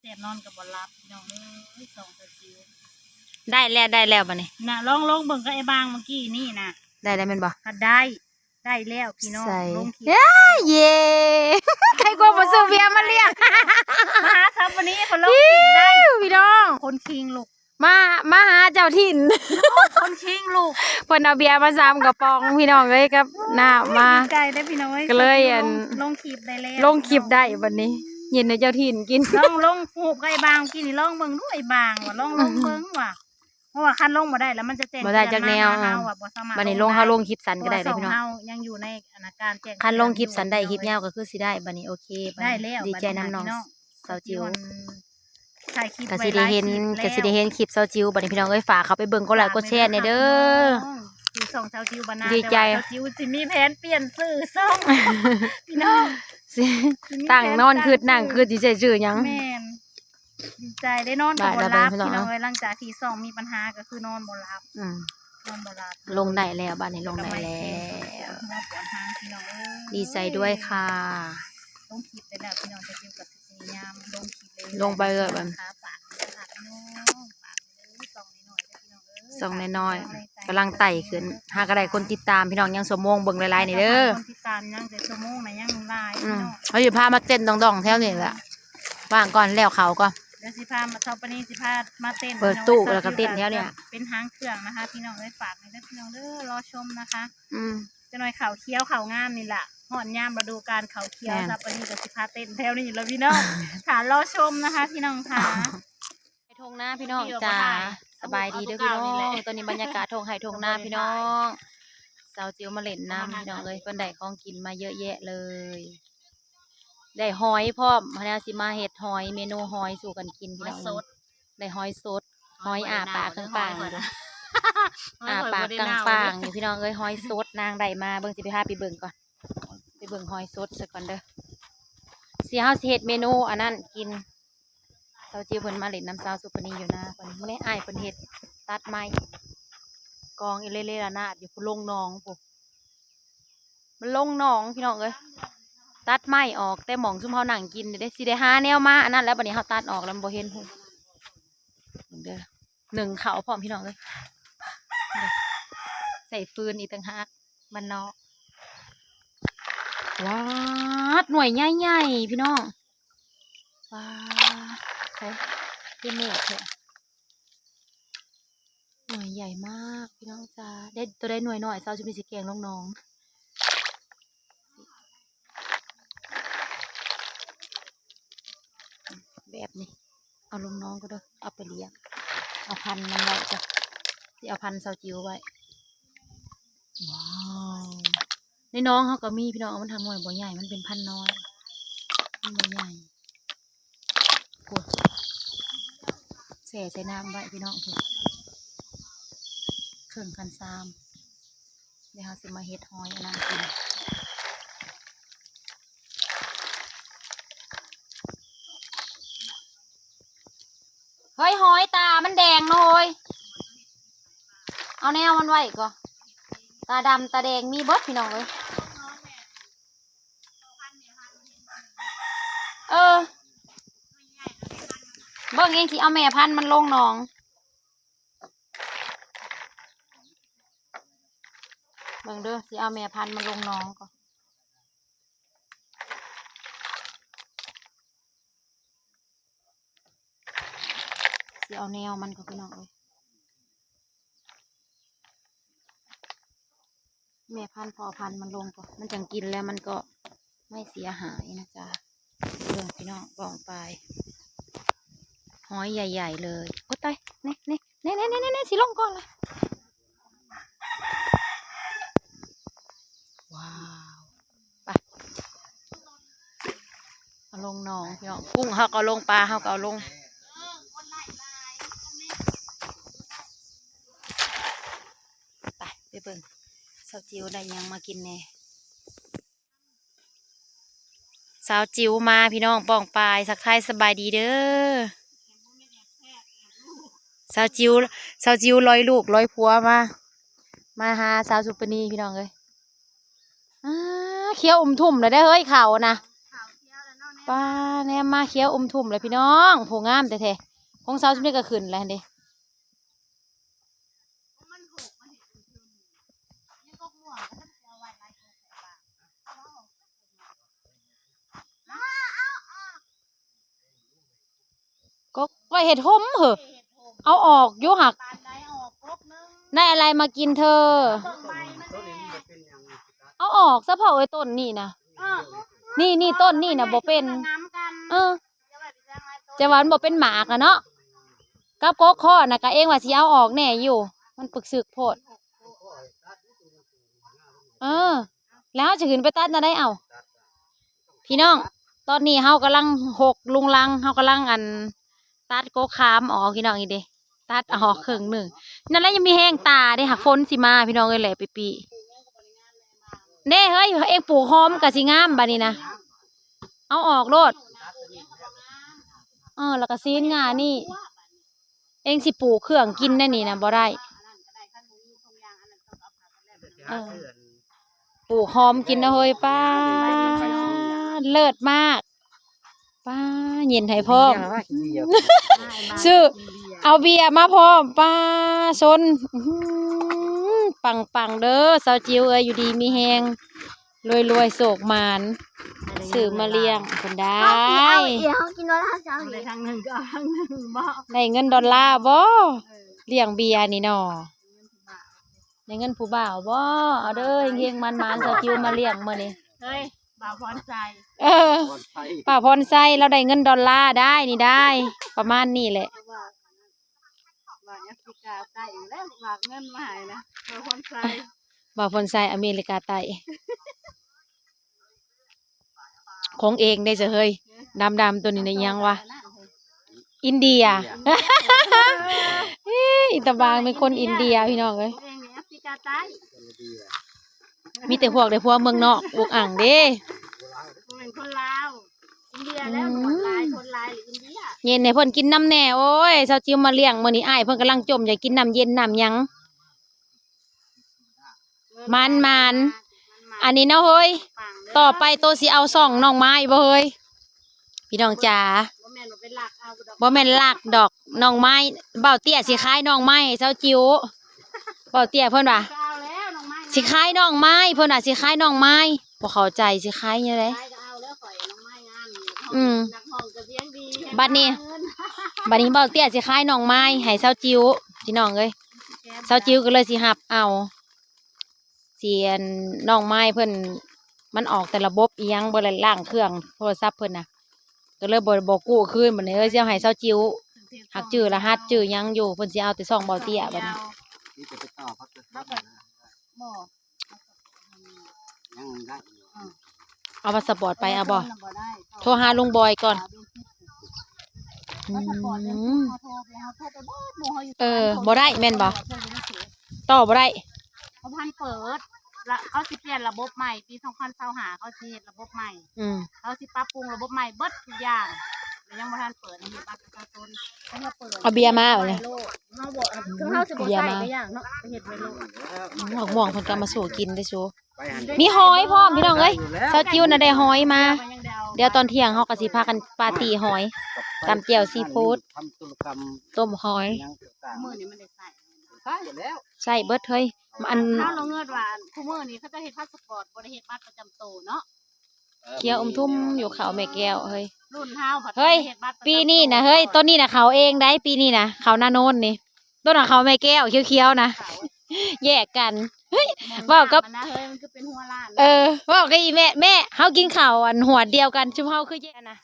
ແຊບນອນກໍບໍ່ຫຼັບພີ່ນ້ອງເອີຍ ສອງສາວຈິວ. ໄດ້ແລ້ວ ໄດ້ແລ້ວບັດນີ້ ນະ ລອງລົງເບິ່ງກັບໄອ້ບາງເມື່ອກີ້ນີ້ນະ ໄດ້ແລ້ວແມ່ນບໍ່? ກໍໄດ້ ໄດ້ແລ້ວພີ່ນ້ອງ ໃສ່ ລົງຄລິບ ເຢ້ ເຢ້ ໃຄກວ່າບໍ່ຊື້ເບຍມາລ້ຽງ ມາຫາສາວປານີ ເພິ່ນລົງຄລິບໄດ້ ພີ່ນ້ອງ ຄົນຄີງລຸກ ມາ ມາຫາເຈົ້າຖິ່ນ ຄົນຄີງລຸກ ເພິ່ນເອົາເບຍມາສາມກະປ໋ອງພີ່ນ້ອງເອີຍ ກັບນ້ຳມາ ດີໃຈເດ້ພີ່ນ້ອງເອີຍ ກໍເລີຍອັນ ລົງ ລົງຄລິບໄດ້ແລ້ວ ລົງຄລິບໄດ້ບັດນີ້ ເຢັນໃຫ້ເຈົ້າຖິ່ນກິນ ລອງ ລົງຮູບກັບໄອ້ບາງກິນນີ້ ລອງເບິ່ງດູໄອ້ບາງວ່າ ລອງລົງເບິ່ງວ່າ ເພາະວ່າຄັນລົງບໍ່ໄດ້ແລ້ວມັນຈະແຈ້ງເຕືອນມາຫາເຮົາວ່າບໍ່ສາມາດ ບັດນີ້ລົງ ເຮົາລົງຄລິບສັ້ນກໍໄດ້ເດ້ພີ່ນ້ອງ ເຮົາຍັງຢູ່ໃນອັນນາການແຈ້ງ ຄັນລົງຄລິບສັ້ນໄດ້ ຄລິບຍາວກໍຄືຊິໄດ້ ບັດນີ້ໂອເຄ ບັດນີ້ ໄດ້ແລ້ວ ດີໃຈນຳນ້ອງ ບັດນີ້ ສາວຈິວ ເຮົາກໍຊິໄດ້ເຫັນ ກໍຊິໄດ້ເຫັນຄລິບສາວຈິວບັດນີ້ພີ່ນ້ອງເອີຍ ຝາກເຂົ້າໄປເບິ່ງກົດໄລກົດແຊແດ່ເດີ ຊື່ຊ່ອງສາວຈິວ ບັນນາ ດີໃຈ ແຕ່ວ່າສາວຈິວຊິມີແຜນປ່ຽນຊື່ຊ່ອງ ພີ່ນ້ອງ ຕັ້ງນອນຄຶດນັ່ງຄຶດຊິໃສ່ຊື່ຫຍັງ ແມ່ນ ດີໃຈໄດ້ນອນກໍບໍ່ຫຼັບພີ່ນ້ອງເອີຍ ຫຼັງຈາກທີ່ຊ່ອງມີບັນຫາກໍຄືນອນບໍ່ຫຼັບ ອືມ ນອນບໍ່ຫຼັບ ລົງໄດ້ແລ້ວ ບາດນີ້ລົງໄດ້ແລ້ວ ປວດຫົວປວດຫາພີ່ນ້ອງເອີຍ ດີໃຈດ້ວຍຄ່ະ ລົງຄລິບໄດ້ແລ້ວພີ່ນ້ອງ ສາວຈິວກໍຊິພະຍາຍາມລົງຄລິບເລີຍ ລົງໄປເລີຍບັດນີ້ ຝາກເດີພີ່ນ້ອງ ຝາກເດີ ຊ່ອງນ້ອຍໆເດີພີ່ນ້ອງເອີຍ ຊ່ອງນ້ອຍໆ ກຳລັງໄຕ່ຂຶ້ນ ຫາກໍໄດ້ຄົນຕິດຕາມພີ່ນ້ອງ ຍັງຊົ່ວໂມງເບິ່ງຫຼາຍໆນີ້ເດີ ຄົນຕິດຕາມຍັງແຕ່ຊົ່ວໂມງນະ ຍັງຫຼາຍ ອືມ ພີ່ນ້ອງ ເຮົາຊິພາມາເຕັ້ນດອງໆແຖວນີ້ແຫຼະ ວ່າງກ່ອນແລ້ວເຂົ້າກ່ອນ ດຽວຊິພາມາ ສາວປານີຊິພາມາເຕັ້ນ ເປີດຕູ້ແລ້ວກໍເຕັ້ນແຖວນີ້ ເປັນຫາງເຄື່ອງນະຄະ ພີ່ນ້ອງເອີຍ ຝາກແດ່ເດີພີ່ນ້ອງເດີ ລໍຊົມນະຄະ ອືມ ຈັກໜ້ອຍເຂົ້າຂຽວເຂົ້າງາມນີ້ລະ ຮອດຍາມລະດູການເຂົ້າຂຽວ ແມ່ນ ສາວປານີກໍຊິພາເຕັ້ນແຖວນີ້ລະພີ່ນ້ອງ ຖ້າລໍຊົມນະຄະ ພີ່ນ້ອງຄະ ໄຮ່ທົ່ງນາພີ່ນ້ອງຈ້າ ສະບາຍດີເດີພີ່ນ້ອງ ຕອນນີ້ບັນຍາກາດທົ່ງໄຮ່ທົ່ງນາພີ່ນ້ອງ ສາວຈິວມາຫຼິ້ນນຳພີ່ນ້ອງເອີຍ ເພິ່ນໄດ້ຂອງກິນມາເຍອະແຍະເລີຍ ໄດ້ຫອຍພ້ອມ ແນວຊິມາເຮັດຫອຍ ເມນູຫອຍສູ່ກັນກິນພີ່ນ້ອງ ໄດ້ຫອຍສົດ ຫອຍອ້າປາກກາງໆ ອ້າປາກກາງໆຢູ່ພີ່ນ້ອງເອີຍ ຫອຍສົດນາງໄດ້ມາ ເບິ່ງ ຊິໄປຫາໄປເບິ່ງກ່ອນ ໄປເບິ່ງຫອຍສົດຊະກ່ອນເດີ ຊິ ເຮົາຊິເຮັດເມນູອັນນັ້ນກິນ ສາວຈິວເພິ່ນມາຫຼິ້ນນຳສາວສຸປະນີຢູ່ນາເພິ່ນ ມື້ນີ້ອ້າຍເພິ່ນເຮັດ ຕັດໄມ້ ກອງອີ່ເລໆລະນາດຢູ່ພຸ້ນ ລົງໜອງພຸ້ນ ມັນລົງໜອງພີ່ນ້ອງເອີຍ ຕັດໄມ້ອອກແຕ່ໝ່ອງຊຸມເຮົານັ່ງກິນເດ້ ຊິໄດ້ຫາແນວມາອັນນັ້ນແລ້ວ ບັດນີ້ເຮົາຕັດອອກແລ້ວມັນບໍ່ເຫັນພຸ້ນ ເບິ່ງເດີ ໜຶ້ງເຂົ້າພ້ອມພີ່ນ້ອງເອີຍ ໃສ່ຟືນອີກຕ່າງຫາກ ບ້ານນອກ ປາດ ໜ່ວຍໃຫຍ່ໆ ພີ່ນ້ອງ ປາດ ໃສ່ ຄືເມກແທ້ ໜ່ວຍໃຫຍ່ມາກພີ່ນ້ອງຈ້າ ໄດ້ ໂຕໃດໜ່ວຍນ້ອຍ ສາວຊິມີຊິແກງລົງໜອງ ແບບນີ້ ເອົາລົງໜອງກໍເດີ ເອົາໄປລ້ຽງ ເອົາພັນມັນໄວ້ກ່ອນ ຊິເອົາພັນສາວຈິວໄວ້ ວ້າວ ໃນໜອງເຮົາກໍມີພີ່ນ້ອງ ມັນທາງໜ່ວຍບໍ່ໃຫຍ່ ມັນເປັນພັນນ້ອຍ ມັນບໍ່ໃຫຍ່ ໂອ້ ແຊ່ໃສ່ນ້ຳໄວ້ພີ່ນ້ອງ ເຄິ່ງຄັນຊາມ ດຽວເຮົາຊິມາເຮັດຫອຍອັນນັ້ນກິນ ເຮີ້ຍ ຫອຍຕາມັນແດງເນາະເຮີ້ຍ ເອົາແນວມັນໄວ້ກ່ອນ ຕາດຳຕາແດງມີເບິດພີ່ນ້ອງເອີຍ ເອີ ເບິ່ງເອງ ຊິເອົາແມ່ພັນມັນລົງໜອງ ເບິ່ງເດີ ຊິເອົາແມ່ພັນມັນລົງໜອງກ່ອນ ຊິເອົາແນວມັນກ່ອນພີ່ນ້ອງເອີຍ ແມ່ພັນພໍ່ພັນມັນລົງກ່ອນ ມັນຈັ່ງກິນແລ້ວມັນກໍ ໄມ່ເສຍຫາຍນະຈ໊ະ ເບິ່ງພີ່ນ້ອງປ້ອງປາຍ ຫອຍໃຫຍ່ໆເລີຍ ໂອ້ຕາຍ ນີ້ໆໆໆໆ ຊິລົງກ່ອນລະ ວ້າວ ໄປ ເອົາລົງໜອງພີ່ນ້ອງ ກຸ້ງເຮົາກໍເອົາລົງ ປາເຮົາກໍເອົາລົງ ໄປ ໄປເບິ່ງ ສາວຈິວໄດ້ຫຍັງມາກິນແດ່. ສາວຈິວມາພີ່ນ້ອງປ້ອງປາຍ ທັກທາຍສະບາຍດີເດີ ສາວຈິວ ສາວຈິວລອຍລູກລອຍຜົວມາ ມາຫາສາວສຸປະນີພີ່ນ້ອງເອີຍ ອ້າ ຂຽວອຸ້ມທຸ່ມແລ້ວເດ້ເຮີ້ຍ ເຂົ້ານະ ເຂົ້າຂຽວແລ້ວເນາະ ແນ ປ້າ ແນມມາຂຽວອຸມທຸ່ມແລ້ວພີ່ນ້ອງ ໂພ ງາມແທ້ໆ ຂອງເຊົາຊຸມນີ້ກໍຂຶ້ນແລ້ວຫັ້ນເດ້. ກໍໄວ້ເຮັດຮົ່ມເຫີ ເອົາອອກຢູ່ຫັ້ນ ໄດ້ອອກກົກໜຶ່ງ ໄດ້ອະໄລມາກິນເທີ? ຕົ້ນໄມ້ມັນແດ່ ເອົາອອກສະເພາະ ເອີ ຕົ້ນນີ້ນະ ເອີ ນີ້ ນີ້ ຕົ້ນນີ້ນະບໍ່ເປັນ ເອີ ແຕ່ວ່າມັນບໍ່ເປັນໝາກນະເນາະ ກັບກົກຄໍ້ນະ ກະເອງວ່າຊິເອົາອອກແດ່ຢູ່ ມັນປຶກຊຶກໂພດ. ເອີ ແລ້ວເຮົາຈະຂຶ້ນໄປຕັດແນວໃດເອົາ? ພີ່ນ້ອງ ຕອນນີ້ເຮົາກຳລັງຮົກລຸງລັງ ເຮົາກຳລັງ ອັນ ຕັດກົກຂາມອອກພີ່ນ້ອງ ນີ້ເດ້ ຕັດອອກເຄິ່ງໜຶ່ງ ນັ້ນແຫຼະ ຍັງມີແຮງຕາເດ້ ຫາກຝົນຊິມາພີ່ນ້ອງເອີຍ ແຫຼະປີໆ ເດ້ເຮີ້ຍ ເອງປູກຫອມກໍຊິງາມບາດນີ້ນະ ເອົາອອກໂລດ ເອີ ແລ້ວກໍຊີ້ນງານີ້ ເອງຊິປູກເຄື່ອງກິນແນວນີ້ນະ ບໍ່ໄດ້ ເອີ ປູກຫອມກິນນະເຮີ້ຍ ປ້າ ເລີດມາກ ປ້າ ເຢັນໃຫ້ພ້ອມ ຊື້ ເອົາເບຍມາພ້ອມ ປ້າ ຊົນ ອື້ຫື ປັງໆ ເດີ ສາວຈິວເອີຍ ຢູ່ດີມີແຮງ ລວຍໆ ໂຊກໝານ ຊື້ມາລ້ຽງເພິ່ນໄດ້ ເຮົາຊິເອົາອີກ ເຮົາກິນໂດລາ ເຮົາຊິເອົາອີກ ໄດ້ທັງໜຶ່ງກໍເອົາທັງໜຶ່ງບໍ ໄດ້ເງິນດອນລາບໍ ເອີ ລ້ຽງເບຍນີ້ເນາະ ໄດ້ເງິນຜູ້ບ່າວບໍ ເອົາເດີ ເຮັງໆ ໝານໆ ສາວຈິວມາລ້ຽງມື້ນີ້ ເຮີ້ຍ ບ່າວພອນໄຊ ເອີ ພອນໄຊ ບ່າວພອນໄຊ ລາວໄດ້ເງິນດອນລາໄດ້ນີ້ໄດ້ ປະມານນີ້ແຫຼະ ວ່າແອຟຣິກາໃຕ້ອີກແລ້ວ ຝາກເງິນມາໃຫ້ນະ ບ່າວພອນໄຊ ບ່າວພອນໄຊ ອາເມລິກາໃຕ້ ຂອງເອງເດ້ເຈົ້າເຮີ້ຍ ດຳໆ ໂຕນີ້ນະ ອີ່ຫຍັງວະ ອິນເດຍ ເອີ ອີຕາບາງເປັນຄົນອິນເດຍ ພີ່ນ້ອງເອີຍ ຂອງເອງນີ້ແອຟຣິກາໃຕ້ ມີແຕ່ພວກໄດ້ຜົວເມືອງນອກ ອຸກອັ່ງເດ້ ບໍ່ແມ່ນຄົນລາວ ອິນເດຍແລ້ວ ອືມ ຫຼາຍຄົນຫຼາຍ ອິນເດຍ ເຢັນໃຫ້ເພິ່ນກິນນຳແດ່ ໂອ້ຍ ສາວຈິວມາລ້ຽງມື້ນີ້ ອ້າຍເພິ່ນກຳລັງຈົ່ມຢາກກິນນ້ຳເຢັນນ້ຳຫຍັງ ມັນໆ ອັນນີ້ເນາະເຮີ້ຍ ຕໍ່ໄປໂຕຊິເອົາຊ່ອງນ້ອງໄມ້ບໍ່ເຮີ້ຍ ພີ່ນ້ອງຈ໋າ ບໍ່ແມ່ນວ່າໄປລັກເອົາດອກ ບໍ່ແມ່ນລັກດອກ ນ້ອງໄມ້ ບ່າວເຕ້ຍຊິຂາຍນ້ອງໄມ້ໃຫ້ສາວຈິວ ບ່າວເຕ້ຍເພິ່ນວ່າ ຊິຂາຍນ້ອງໄມ້ ເພິ່ນວ່າຊິຂາຍນ້ອງໄມ້ ບໍ່ເຂົ້າໃຈຊິຂາຍແນວໃດ ຂາຍກໍເອົາແລ້ວ ຂ້ອຍນ້ອງໄມ້ງາມນີ້ ອືມ ນັກຮ້ອງກໍສຽງດີ ບັດນີ້ ບັດນີ້ບ່າວເຕ້ຍຊິຂາຍນ້ອງໄມ້ໃຫ້ສາວຈິວ ພີ່ນ້ອງເອີຍ ສາວຈິວກໍເລີຍຊິຮັບເອົາ ຊິ ອັນ ນ້ອງໄມ້ເພິ່ນ ມັນອອກແຕ່ລະບົບອີ່ຫຍັງ ບໍ່ໄດ້ລ້າງເຄື່ອງໂທລະສັບເພິ່ນນະ ກໍເລີຍບໍ່ ບໍ່ກູ້ຄືນ ບັດນີ້ເອີຍ ຊິເອົາໃຫ້ສາວຈິວ ຫາກຈື່ລະຫັດຈື່ຫຍັງຢູ່ ເພິ່ນຊິເອົາແຕ່ຊ່ອງບ່າວເຕ້ຍບັດນີ້ ບໍ່ ຍັງໄດ້ຢູ່ ເອົາພາສະປອດໄປ ເອົາບໍ່? ໂທຫາລຸງບອຍກ່ອນ ອືມ ເອີ ບໍ່ໄດ້ແມ່ນບໍ່? ຕໍ່ບໍ່ໄດ້ ເຂົາບໍ່ທັນເປີດ ລະເຂົາຊິປ່ຽນລະບົບໃໝ່ ປີສອງພັນຊາວຫ້າ ເຂົາຊິເຮັດລະບົບໃໝ່ ອືມ ເຂົາຊິປັບປຸງລະບົບໃໝ່ເບິດທຸກຢ່າງ ແລະຍັງບໍ່ທັນເປີດໃຫ້ເຮັດບັດປະຊາຊົນ ເຂົາເປີດ ເອົາເບຍມາບັດນີ້ ໂລດ ເຮົາບໍ່ ເຮົາຊິບໍ່ໃຊ້ກໍຍາກເນາະ ເຮັດໄວ້ໂລດ ໝາກມ່ວງເພິ່ນກໍເອົາມາສູ່ກິນເດ້ຊູ ມີຫອຍພ້ອມ ພີ່ນ້ອງເອີຍ ສາວຈິວນະໄດ້ຫອຍມາ ດຽວຕອນທ່ຽງເຮົາກໍຊິພາກັນປາຕີຫອຍ ຕຳແຈ່ວຊີຟູດ ຕົ້ມຫອຍ ມື້ນີ້ມັນໄດ້ໃຊ້ ໃຊ້ແລ້ວ ໃຊ້ເບິດເຮີ້ຍ ອັນ ເຮົາລະເງິດວ່າ ອັນ ຄູ່ມື້ນີ້ເຂົາເຈົ້າເຮັດພາສະປອດ ບໍ່ໄດ້ເຮັດບັດປະຈຳໂຕເນາະ ຂຽວອຸມທຸ່ມຢູ່ເຂົ້າແມ່ແກ້ວເຮີ້ຍ ລຸ້ນເຮົາພັດ ເຮີ້ຍ ເຮັດບັດປະຈຳໂຕ ປີນີ້ນະເຮີ້ຍ ຕົ້ນນີ້ນະເຂົ້າເອງໄດ໋ ປີນີ້ນະ ເຂົ້ານາໂນນນີ້ ຕົ້ນນະເຂົ້າແມ່ແກ້ວຂຽວໆນະ ແຍກກັນ ເຮີ້ຍ ເວົ້າກັບ ເອີ ເວົ້າກັບອີ່ແມ່ ແມ່ ເຮົາກິນເຂົ້າອັນຫວດດຽວກັນ ຊຸມເຮົາຄືແຍກນະ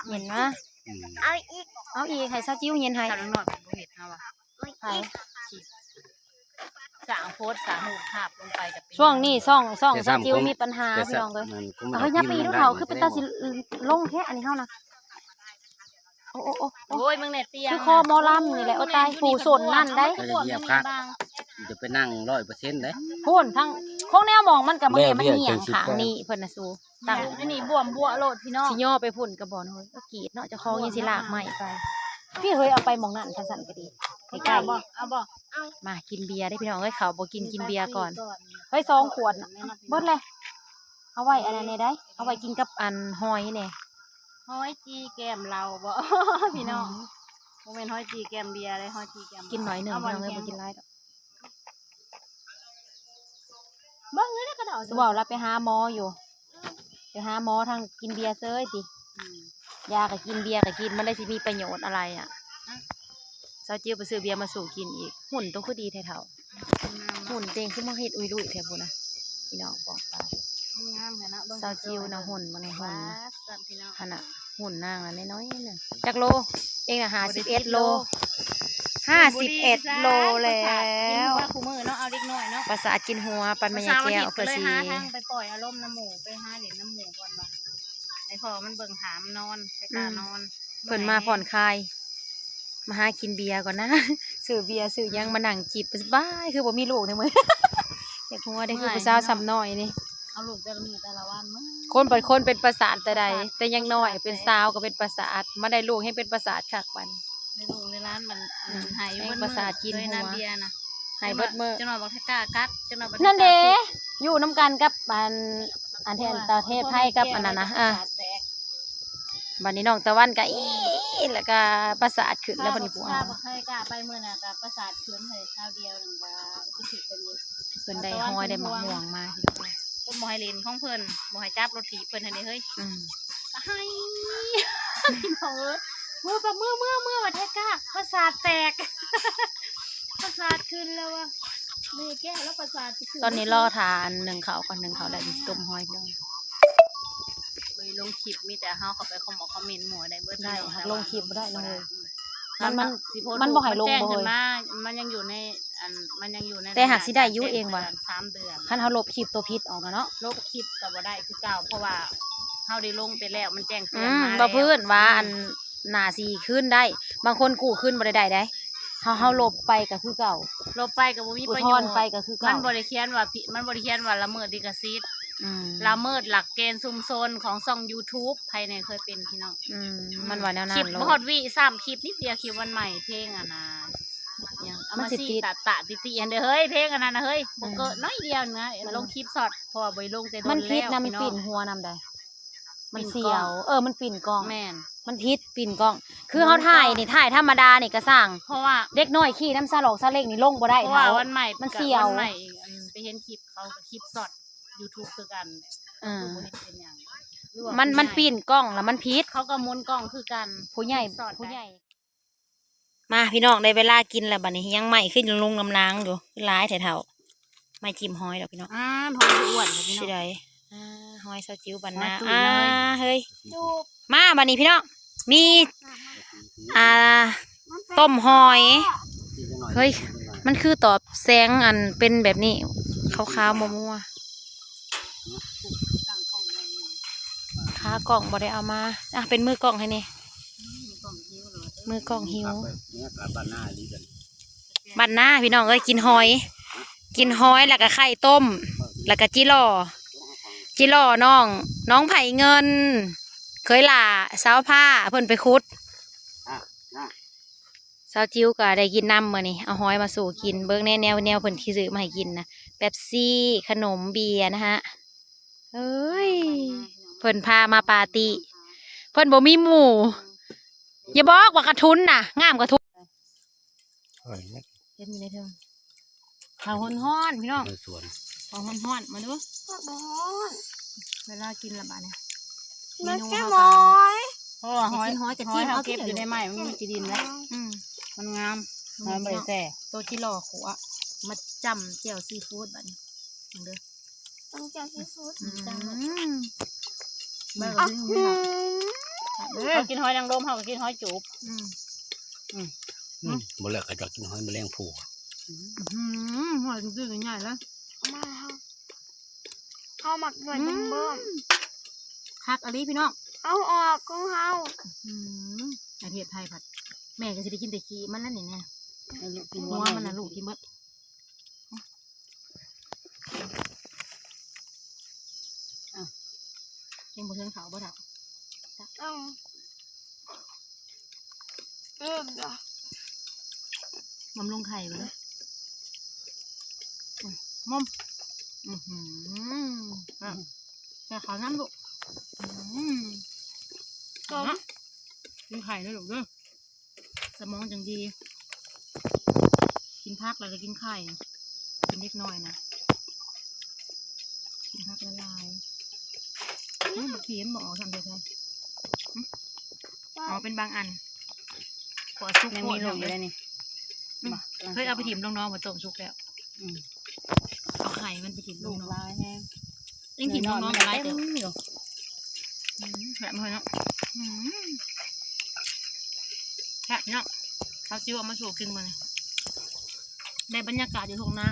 ເຫັນນະ ອືມ ເອົາອີກ ເອົາອີກ ໃຫ້ສາວຈິວເຢັນໃຫ້ ໃຜ ສ້າງໂພສ ສ້າງຮູບພາບລົງໄປກໍເປັນ ຊ່ວງນີ້ຊ່ອງ ຊ່ອງສາວຈິວມີປັນຫາ ພີ່ນ້ອງເອີຍ ເອົາ ຢ່າໄປອີກເຖົ້າ ຄືເປັນຕາຊິລົງແທ້ ອັນນີ້ເຮົານະ ໂອ້ ໂອ້ ໂອ້ ໂອ້ຍ ມຶງແນ່ເຕ້ຍ ຄືຄໍໝໍລຳນີ້ແຫຼະ ໂອ້ຕາຍ ຜູ້ສົນນັ້ນໄດ໋ ຈະໄປນັ່ງຮ້ອຍເປີເຊັນເດ້ ພຸ້ນ ທາງ ຂອງແນວໝ່ອງມັນກໍບໍ່ແມ່ນ ມັນຫຍັງຂ້າງນີ້ ເພິ່ນນະ ສູ ຕັ້ງ ອັນນີ້ບວມບົວໂລດພີ່ນ້ອງ ຊິຍໍໄປພຸ້ນກໍບໍ່ເຮີ້ຍ ກໍກຣີດເນາະ ເຈົ້າຂອງຍັງຊິລາກໄມ້ໄປ ພີ່ເຮີ້ຍ ເອົາໄປໝ່ອງນັ້ນ ຈັ່ງຊັ້ນກໍດີ ໃກ້ໆ ເອົາບໍ່ ເອົາບໍ່ ມາກິນເບຍເດ້ພີ່ນ້ອງເອີຍ ເຂົາບໍ່ກິນ ກິນເບຍກ່ອນ ເຮີ້ຍ ສອງຂວດ ເບິດແລ້ວ ເອົາໄວ້ອັນນັ້ນແດ່ໄດ໋ ເອົາໄວ້ກິນກັບອັນຫອຍແດ່. ຫອຍຈີ່ແກ້ມເຫຼົ້າບໍ ພີ່ນ້ອງ? ອືມ ບໍ່ແມ່ນຫອຍຈີ່ແກ້ມເບຍເດ້ ຫອຍຈີ່ແກ້ມເຫຼົ້າ. ກິນໜ້ອຍໜຶ່ງ ເອົາ ພີ່ນ້ອງເອີຍ ບໍ່ກິນຫຼາຍດອກ. ເບິ່ງເລີຍເດີກະດອກ ເວົ້າລະໄປຫາໝໍຢູ່ ໄປຫາໝໍທາງກິນເບຍເຊີຍຕິ. ອືມ ຢາກະກິນ ເບຍກະກິນ ມັນໄດ້ຊິມີປະໂຫຍດອະໄລອະ. ອືມ ສາວຈິວໄປຊື້ເບຍມາສູ່ກິນອີກ. ຫຸ່ນໂຕຄືດີແທ້ເຖົ້າ ຫຸ່ນເຕັງຄືມາເຮັດອຸຍລຸຍແທ້ພຸ້ນນະ ພີ່ນ້ອງປ້ອງປາຍ. ງາມແທ້ເນາະ ເບິ່ງ ສາວຈິວນະ ຫຸ່ນ ເບິ່ງໃນຫຸ່ນນະ ຫຸ່ນນາງນະ ນ້ອຍໆໜຶ່ງ. ຈັກໂລເອງນະ? ຫ້າສິບເອັດໂລ ຫ້າສິບເອັດໂລແລ້ວ. ປະສາດກິນຫົວ ປານແມ່ຍາຍແກ້ວ ເພື່ອຊິຫາທາງໄປປ່ອຍອາລົມນຳໝູ່ ໄປຫາຫຼິ້ນນຳໝູ່ກ່ອນວ່າ ໃຫ້ພໍ່ມັນເບິ່ງຖາມນອນ ໃຫ້ການອນ. ເພິ່ນມາຜ່ອນຄາຍ ມາຫາກິນເບຍກ່ອນນະ ຊື້ເບຍຊື້ຫຍັງມານັ່ງຈິບສະບາຍ. ຄືບໍ່ມີລູກໃນມື້ ຢາກຫົວເດ້ ຄືຜູ້ສາວສ່ຳນ້ອຍນີ້. ເອົາລູກແຕ່ລະມື້ແຕ່ລະວັນ ຄົນບາງຄົນເປັນປະສາດແຕ່ໃດ ແຕ່ຍັງນ້ອຍ ປະສາດ ເປັນສາວກໍເປັນປະສາດ ມາໄດ້ລູກແຮງເປັນປະສາດຄັກບາດນີ້. ໃນລູກໃນຫຼານມັນ ອືມ ໃຫ້ຢູ່ ແມ່ນປະສາດກິນຫົວ ໃຫ້ເບິດມື້. ຈັກໜ້ອຍບັກໄທກ້າກັດ ຈັກໜ້ອຍບັກໄທກ້າ ນັ້ນເດ້ ຢູ່ນຳກັນກັບອັນ ອັນທີ່ອັນຕາເທດໄພກັບອັນນັ້ນນະ ເອີ ປະສາດແຕກ. ບັດນີ້ນ້ອງຕາວັນກະອີ ແລ້ວກະປະສາດຂຶ້ນແລ້ວບັດນີ້ ພາບັກໄທກ້າໄປມື້ນັ້ນກະປະສາດຂຶ້ນ ໃຫ້ຄາວດຽວນັ້ນກະຄືຖືກເພິ່ນຢູ່ ເພິ່ນໄດ້ຫອຍໄດ້ໝາກມ່ວງມາ. ເພິ່ນບໍ່ໃຫ້ຫຼິ້ນຂອງເພິ່ນ ບໍ່ໃຫ້ຈັບລົດຖີບເພິ່ນຫັ້ນເດ້ເຮີ້ຍ. ອືມ ກະໄຫ້ ພີ່ນ້ອງເອີຍ ເມືອ ເມືອ ເມືອ ເມືອ ບັກໄທກ້າ ປະສາດແຕກ ປະສາດຂຶ້ນແລ້ວວ່າ ແມ່ແກ້ວລະປະສາດຊິຂຶ້ນ. ຕອນນີ້ລໍຖ້າອັນໜຶ້ງເຂົ້າກ່ອນ ໜຶ້ງເຂົ້າແລ້ວຊິຕົ້ມຫອຍພີ່ນ້ອງ. ເອີຍ ລົງຄລິບມີແຕ່ເຮົາເຂົ້າໄປຄອມເມັນໝູ່ໄດ້ເບິດ ໄດ້ ເຮົາລົງຄລິບບໍ່ໄດ້ນ້ອງເອີຍ. ມັນ ມັນ ມັນບໍ່ໃຫ້ລົງ ມັນແຈ້ງຂຶ້ນມາ ມັນຍັງຢູ່ໃນອັນ ມັນຍັງຢູ່ໃນ ແຕ່ຫາກຊິໄດ້ຢູ່ເອງວ່າ ສາມເດືອນ ຄັນເຮົາລົບຄລິບໂຕຜິດອອກນະເນາະ. ລົບຄລິບກໍບໍ່ໄດ້ຄືເກົ່າ ເພາະວ່າເຮົາໄດ້ລົງໄປແລ້ວ ມັນແຈ້ງເຕືອນມາແລ້ວ. ອືມ ບໍ່ພື້ນວ່າ ອືມ ອັນ ໜ້າຊິຄືນໄດ້ ບາງຄົນກູ້ຄືນບໍ່ໄດ້ໄດ້ໃດ. ເຮົາ ເຮົາລົບໄປກໍຄືເກົ່າ ລົບໄປກໍບໍ່ມີປະໂຫຍດ ອຸທອນໄປກໍຄືເກົ່າ. ມັນບໍ່ໄດ້ຂຽນວ່າຜິດ ມັນບໍ່ໄດ້ຂຽນວ່າລະເມີດລິຂະສິດ. ອືມ ລະເມີດຫຼັກເກນຊຸມຊົນຂອງຊ່ອງຢູທູບ ໃຜແນ່ເຄີຍເປັນ ພີ່ນ້ອງ? ອືມ ອືມ ມັນວ່າແນວນັ້ນ. ຄລິບບໍ່ຮອດວິຊ້ຳ ຄລິບນິດດຽວ ຄລິບວັນໃໝ່ ເພງອັນນ່າ ຫຍັງ ອາມາຊີຕະຕະຕິຕິຫັ້ນເດີເຮີ້ຍ ເພງອັນນັ້ນນະເຮີ້ຍ ບໍ່ເກີດໜ້ອຍດຽວນະ. ອືມ ລົງຄລິບຊັອດ ເພາະວ່າບໍ່ໄດ້ລົງແຕ່ດົນແລ້ວ ມັນຜິດນຳ ພີ່ນ້ອງ ປິ່ນຫົວນຳໃດ. ມັນສ່ຽວ ເອີ ມັນປິ່ນກ້ອງ ແມ່ນ ມັນຜິດປິ່ນກ້ອງ. ຄືເຮົາຖ່າຍນີ້ ຖ່າຍທຳມະດານີ້ກະຊ່າງ ເພາະວ່າເດັກນ້ອຍຂີ່ນຳສະຫຼອກສະເລັກນີ້ລົງບໍ່ໄດ້ ເພາະວ່າວັນໃໝ່ ມັນສ່ຽວ ວັນໃໝ່ ອັນໄປເຫັນຄລິບເຂົາ ຄລິບຊັອດຢູທູບຄືກັນ. ເອີ ມັນ ມັນປິ່ນກ້ອງລະມັນຜິດ ເຂົາກໍໝູນກ້ອງຄືກັນ ຜູ້ໃຫຍ່ ຜູ້ໃຫຍ່. ມາພີ່ນ້ອງ ໄດ້ເວລາກິນແລ້ວບັດນີ້ ຍັງໄໝ້ຂຶ້ນລຸງນຳນາງຢູ່ ຫຼາຍແທ້ເຖົ້າ. ໄມ້ຈິ້ມຫອຍດອກພີ່ນ້ອງ. ອ່າ ຫອຍອ້ວນແທ້ພີ່ນ້ອງ ຊິໄດ້. ອ່າ ຫອຍສາວຈິວບັນນາ. ອ່າ ເຮີ້ຍ ມາບັດນີ້ພີ່ນ້ອງ ມີ ອ່າ ຕົ້ມຫອຍ. ເຮີ້ຍ ມັນຄືຕອບແສງອັນເປັນແບບນີ້ ຂາວໆມົວໆ. ຂາກ້ອງບໍ່ໄດ້ເອົາມາ ອ່ະ ເປັນມືກ້ອງໃຫ້ແດ່. ມືກ້ອງຫິວ ບັນນາພີ່ນ້ອງເອີຍ ກິນຫອຍ ກິນຫອຍ ແລ້ວກະໄຂ່ຕົ້ມ ແລ້ວກະຈິຫຼໍ່ ຈິຫຼໍ່ນ້ອງ ນ້ອງໄຜເງິນ ເຂີຍຫຼ້າ ສາວພ້າ ເພິ່ນໄປຂຸດ. ສາວຈິວກະໄດ້ກິນນຳມື້ນີ້ ເອົາຫອຍມາສູ່ກິນ. ເບິ່ງແນ່ ແນວ ແນວເພິ່ນຊິຊື້ມາໃຫ້ກິນນະ ເປັບຊີ ຂະໜົມ ເບຍນະຮະ. ເອີຍ ເພິ່ນພາມາປາຕີ້ ເພິ່ນບໍ່ມີໝູ່. ຢ່າບອກວ່າກະທຸນນະ ງາມກະທຸນ. ເຫັນຢູ່ໃນເທິງ ເຂົ້າຮ້ອນໆ ພີ່ນ້ອງ ເຂົ້າຮ້ອນໆ ມາດູ. ເຂົ້າຮ້ອນ ເວລາກິນລະບາດນີ້ ເມນູເຮົາກະ ເພາະວ່າຫອຍ ຫອຍກະຈິ້ມເອົາ ເກັບຢູ່ໃນໄມ້ ມັນມີຂີ້ດິນແລ້ວ. ອືມ ມັນງາມ ຫອຍບໍ່ໄດ້ແຊ່ ໂຕຈິຫຼໍ່ຂົ້ວ ມາຈ້ຳແຈ່ວຊີຟູດບາດນີ້ ເບິ່ງເດີ. ຕ້ອງແຈ່ວຊີຟູດ ອືມ ເບິ່ງ ເຮົາກິນຫອຍນາງລົມ ເຮົາກໍກິນຫອຍຈູບ. ອືມ ອືມ ອືມ ບໍ່ເລີກ ເຂົາເຈົ້າກິນຫອຍແມະແລງພູ. ອືມ ຫອຍຈຸ້ຍໃຫຍ່ເລີຍ ມາເຮົາ ເຮົາມັກຫອຍເບິ່ງ. ອືມ ຄັກອີ່ຫຼີພີ່ນ້ອງ ເອົາອອກຂອງເຮົາ. ອືມ ປະເທດໄທພັດ ແມ່ກໍຊິໄດ້ກິນແຕ່ຂີ້ມັນນັ້ນນີ້ແນ່ ຫົວມັນນະລູກກິນເບິດ. ອ້າວ ຍັງບໍ່ເຖິງເຂົ້າບໍ່ເຖົ້າ? ເອົາ ເອີ ບຳລຸງໄຂ່ເບິ່ງ ອືມ ມອມ ອືຫື ອືມ ແຊ ແຕ່ເຂົານຳລູກ ອືມ ຕ້ອງ ເນາະ ກິນໄຂ່ເດີລູກເດີ ສະໝອງຈັ່ງດີ ກິນຜັກແລ້ວກໍກິນໄຂ່ ເປັນເດັກນ້ອຍນະ ກິນຜັກຫຼາຍໆ ອືມ ບັກເຂມບໍ່ອອກຊ້ຳເທື່ອ ອືມ ອອກເປັນບາງອັນ ເພາະວ່າສຸກ ຍັງ ໂພດ ມີລູກຢູ່ເດ້ນີ້ ອືມ ບໍ່ ເຄີຍເອົາໄປຖິ້ມລົງໜອງ ບໍ່ຕົ້ມສຸກແລ້ວ ອືມ ເອົາໄຂ່ມັນໄປຖິ້ມລົງໜອງ ຫຼາຍແຮງ ຍັງຖິ້ມລົງໜອງຫຼາຍເຕີບ ເຕັມຢູ່ ອືມ ແຊບເລີຍເນາະ ອືມ ແຊບເນາະ ເອົາຈິ້ວເອົາມາສູ່ກິນມື້ນີ້ ໄດ້ບັນຍາກາດຢູ່ທົ່ງນາ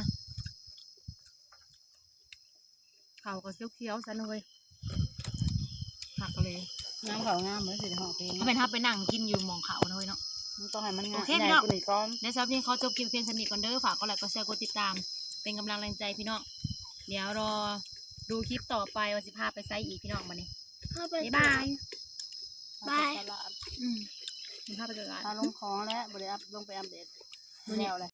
ເຂົາກໍຂຽວໆຊັ້ນເວີຍ ຄັກເລີຍ ງາມເຂົ້າງາມເລີຍ ຊິໄດ້ຮ້ອງເພງ ເຮົາແມ່ນເຮົາໄປນັ່ງກິນຢູ່ໝ່ອງເຂົານະເວີຍເນາະ ມັນຕ້ອງໃຫ້ມັນ ໂອເຄ ໃຫຍ່ ພີ່ນ້ອງ ກວ່ານີ້ກ່ອນ ແລ້ວສຳລັບຄລິບນີ້ຂໍຈົບຄລິບພຽງສ່ຳນີ້ກ່ອນເດີ ຝາກກົດໄລ ກົດແຊ ກົດຕິດຕາມ ເປັນກຳລັງແຮງໃຈພີ່ນ້ອງ ດຽວລໍດູຄລິບຕໍ່ໄປວ່າຊິພາໄປໃສອີກພີ່ນ້ອງ ບັດນີ້ ເຮົາໄປ ບາຍບາຍ ຕະຫຼາດ ບາຍ ອືມ ຊິພາໄປຕະຫຼາດ ພາລົງຂອງແລ້ວ ບໍ່ໄດ້ອັບ ລົງໄປອັບເດດ ມື້ນີ້ ແລ້ວແຫຼະ